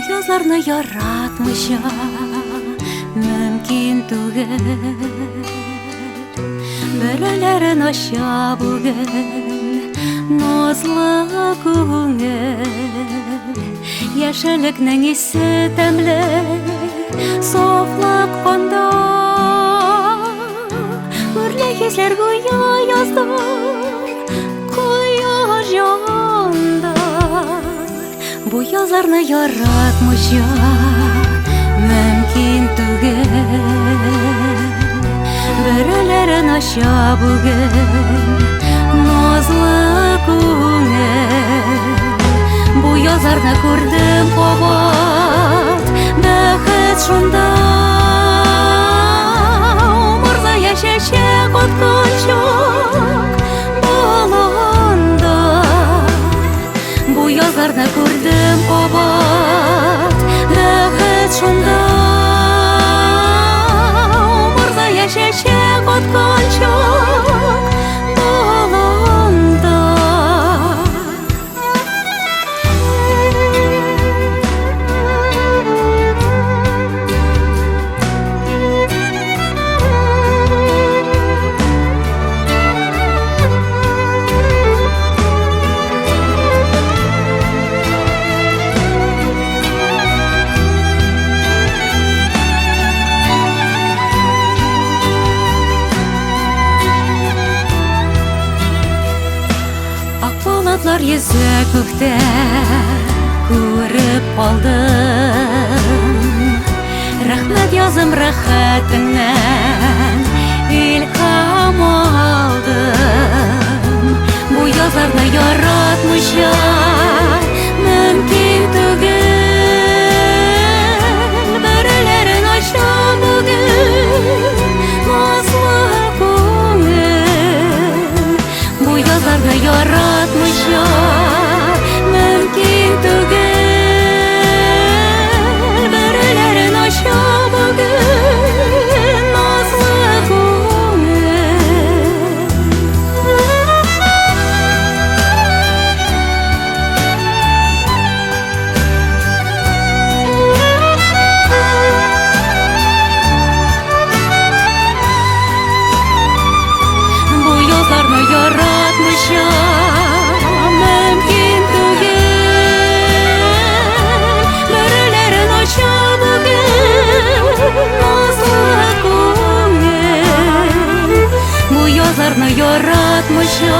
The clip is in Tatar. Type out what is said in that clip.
Язларны яратмыйча мөмкин түгел. Бөреләрен ача бүген назлы күңел. Яшеллекнең исе тәмле, сафлык анда. Үрле хисләр гүя язда, кояш җанда. Бу язларны яратмыйча мөмкин түгел. Бөреләрен ача бүген назлы күңел. Бу язларны күрдем кабат, бәхет шунда. Умырзая чәчәк аткан чак баланда. Бу язларны күрдем кабат, бәхет шунда. Умырзая чәчәк аткан чак баланда. Ак болытлар йөзә күктә, күреп калдым. Рәхмәт язым рәхәтеңнән илһам алдым. Бу язларны яратмыйча мөмкин түгел. Бөреләрен ача бүген назлы күңел. Бу язларны яратмыйча мөмкин түгел. Бөреләрен ача бүген назлы күңел. Бу язларны яратмыйча мөмкин түгел. Бөреләрен ача бүген назлы күңел. Бу язларны яратмыйча